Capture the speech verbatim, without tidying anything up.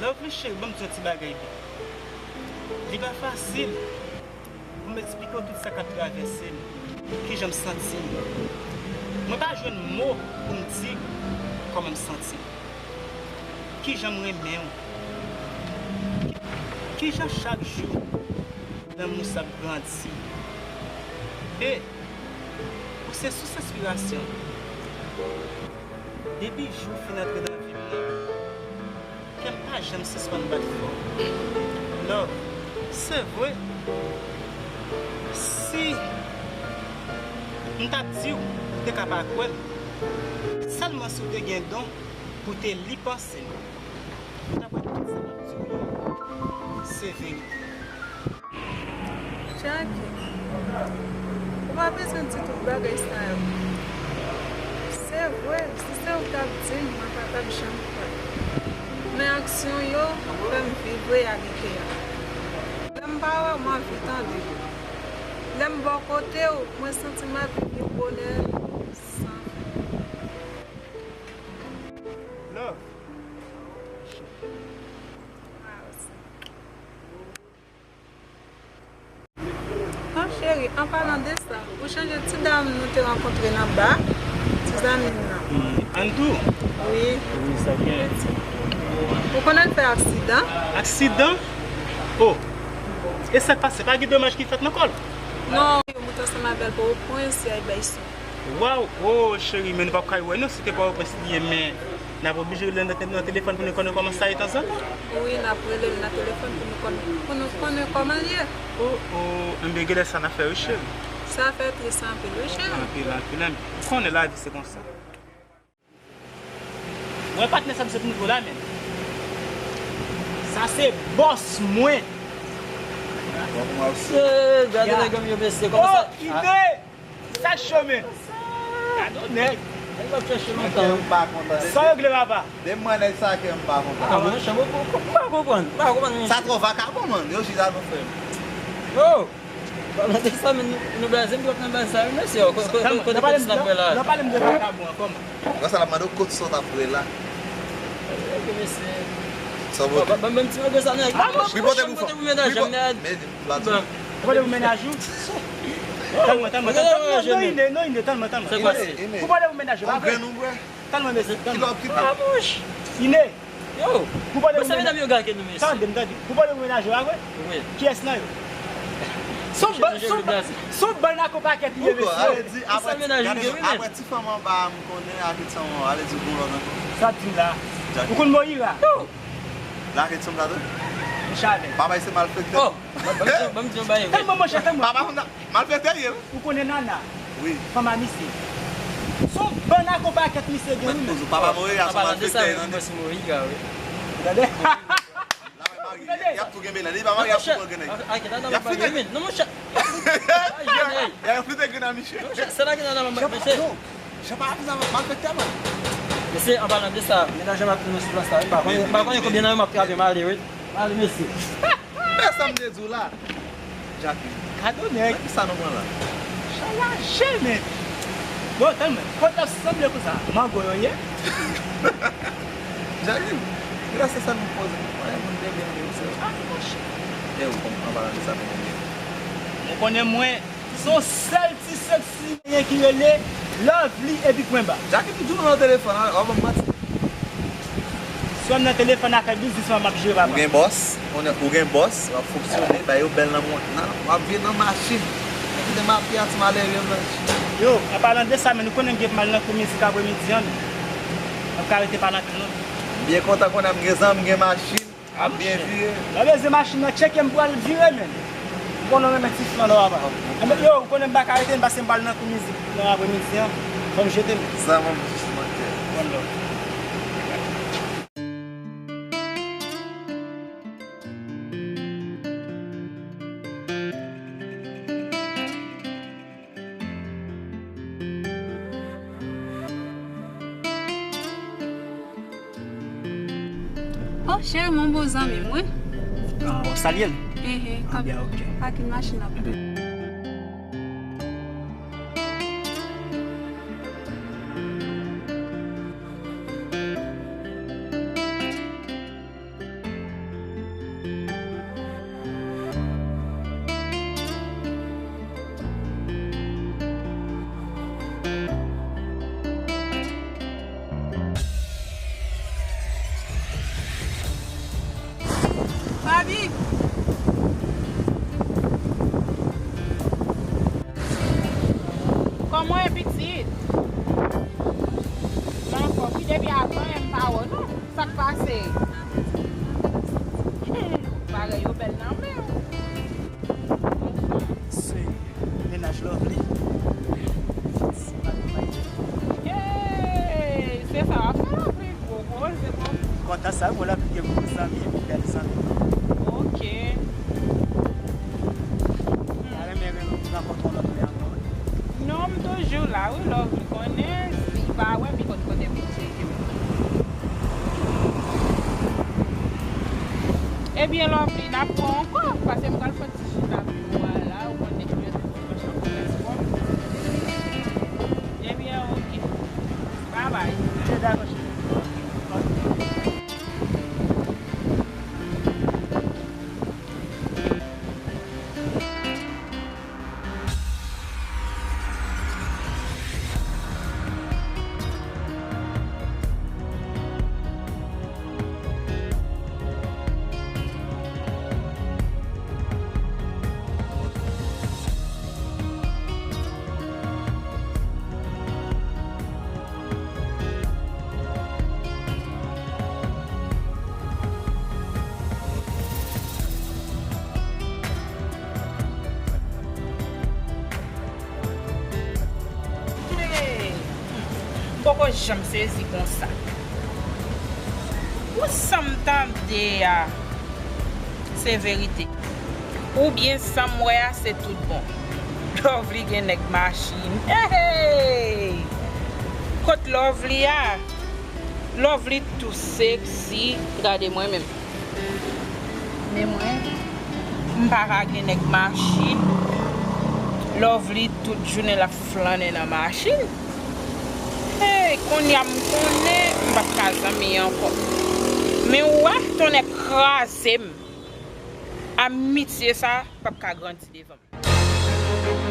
Lovely cheri, ban m di yon ti bagay byen. Li pa fasil pou m eksplike w tout sa k ap travèse m, kijan m santi m. Mwen pa jwenn mo pou m di kòman m santi m. Kijan m renmen w. Kijan chak jou lanmou sa ap grandi. E ou se sous enspirasyon m. Depi jou w fin antre nan vi m nan, kè m pa janm sispann bat fò. Love, se vre, si m t ap di w, ou te ka pa kwè m, sèlman si w te gen don pou w te li panse m, ou t ap wè tout sa m ap di w yo, se verite. Jackie, ou pa bezwen di tout bagay sa yo. Se vre, si se ou t ap di m, mwen pa t ap janm kwè. Men aksyon yo fè m viv reyalite a. Lè m pa wè w, m anvi tande w. Lè m bò kote w, mwen santi m ap viv bonè san fen. Love. Oh, cheri, an palan de sa, ou chonje ti dam nou te rankontre nan ba, ti zanmi m nan? Hmm, Andrew? Wi. Wi, sa gen. Ou konnen l fè aksidan? Aksidan? Oh, e sa k pase? Pa gen domaj ki fèt nan kò l? Non, yo moute ansanm avè l Pòtoprens, y al bay swen. Waw, oh, cheri, men nou p ap kay wè non, si te Pòtoprens li ye, men n ap oblije rele l nan, nan telefòn pou nou konnen kòman sa ye tanzantan. Wi, n ap rele l nan telefòn pou nou konnen, pou nou konnen kòman l ye. Oh, oh, enben, genlè sa n ap fè, wi, cheri. Sa fè tris anpil, wi, cheri. Anpil, anpil, anpil. Ou konnen lavi se konsa. Mwen patnè sa m sot nouvo la, men. Sa se bòs mwen. Se, gade nèg yo, mesye, kòman sa? Oh, Ide! Sa cho, men. Gade yon nèg. Nèg ap chèche lontan. Kè m pa kontan. Sa w regle, papa? Depi m wè nèg sa, kè m pa kontan. Ah, bon, chè, mwen, mwen, mwen pa konprann. Mwen pa konprann, mesye. Sa twò vakabon, man. Yo chita nou fè m. Yo! Palan de sa, men nou, nou blaze m twòp nan bagay sa, wi, mesye. Ko-, ko-, ko-, kote pale m, kote n ap wè la? Nan pale m de vakabon an, kòman? Konsa l ap mande w kot sa w t ap vre la. Ok, mesye. Sa w pote? Ban, ban, ban m ti manje sa, nèg. Wi, pote pou fanm. Pote pou mennaj, men. Ou pote pou mennaj ou? Tann mwen, tann mwen, tann mwen. Non, Ine, non, Ine, tann mwen, tann mwen. Ou pote pou mennaj ou, pa vre? Tann mwen, mesye, tann mwen. Ine. Yo, pou pale pou medam yo gake nou, mesye. Tande m, tande. Pou pale pou mennaj ou, pa vre? Wi. Kiyès nan yo? Son ban, son ban, son ban nako pakèt li ye, mesye. Apre ti fanm anba a, m konnen ak ti fanm anba a, ale di bon lòt ankò. Sa di la? Ou konn Moira? Yo. Lage ti fanm sa tou? Chavè. Papa se malfektè. Oh, ban m di yon bagay. Tann mwen, monchè, tann mwen. Papa konn malfektè ye, wi. Ou konnen Nana? Wi. Fanm a misye. Son ban nako pakèt misye gen, wi, men. Papa Moira se malfektè, tande. Tande? Y ap tou genbe la. Li pa marye, y ap tou pran grenn. Y ap fite. Non, monchè. Y ap fite grenn a misye. Monchè, se la ki nan nan mesye. Jan pa avize malfektè, man. Mesye, an palan de sa, mennaj mwen ap tounen sou plas la, wi. M pa konnen, m pa konnen konbyen nan yo m ap trape m ale, wi. M ale, mesye. Men sa m te di w la. Jacqueline. Kado nèg. Nan ki sa nou pran la? Chay a je, men. Bon, tann mwen. Kot l ap sanble konsa? Mango yo ye? Jacqueline, grasa sa nou poze. Mwen, moun de byen de ou se. Ah, monchè. E ou konn an palan de sa, men. Ou konnen mwen. Se yon sèl ti seksi nèg ki rele Lovely epi pwen ba. Jackie toujou nan telefòn, an, w ap ban m manti. Si w nan telefòn ap fè biznis, mwen m ap jere, papa. Ou gen bòs, ou gen, ou gen bòs, w ap fonksyone, bay yo bèl nan mwen. Nan, w ap viv nan machin. Kite m ap pye a ti malere m nan. Yo, an palan de sa, men nou konnen m gen pou m al nan kou mizik apremidi an, non. M ap ka rete pa nan kay non. M byen kontan konnen m gen zanmi, m gen machin. Ap byen vire. Lè bezwen machin nan tcheke m pou al vire, men. M konnen w renmen ti flannè, papa. Enben, yo, ou konnen m pa ka rete, paske m pral nan kou mizik nan apremidi an. Fò m jete, men. Zanmi m jis manke. One love. Oh, cheri, m yon bon zanmi m, wi. Ah, w salye l? Ehe, ah, byen, ok. Pakin machin ap. Kòman w ye, pitit? M anfòm wi, depi avan yè m pa wè w non. Sa k pase? Bagay yo bèl nan men w. Se mennaj Lovely. Hey, se sa w ap fè, Lovely? Gwo koze, gwo. Kontan sa, mwen la, gen gwo zanmi, epi bèl zanmi. Ok. M ta renmen rankontre w lòt lè ankò, wi. Non, m toujou la, wi, Lovely. Konnen, si l pa wè m, li konn kote m cheke. Ebyen, Lovely, n ap wè ankò, paske m pral fè ti chita pou nou a la, ou konn depi lè se pou machan pou transpò. Ebyen, ok. Bye bye. Ok, dakò, cheri. Hey! M poko janm sezi konsa. Pou sa m tande a, se verite. Oubyen sa m wè a, se tout bon. Lovely gen nèg machin. Hey, hey! Kot Lovely a? Lovely tou seksi. Gade mwen menm. Men mwen, m pa ka gen nèg machin. Lovely tout jounen l ap flannen nan machin. Hey, kounye a m konnen m p ap ka zanmi ankò. Men w wè, tonnè kraze m. Amitye sa p ap ka grandi devan m.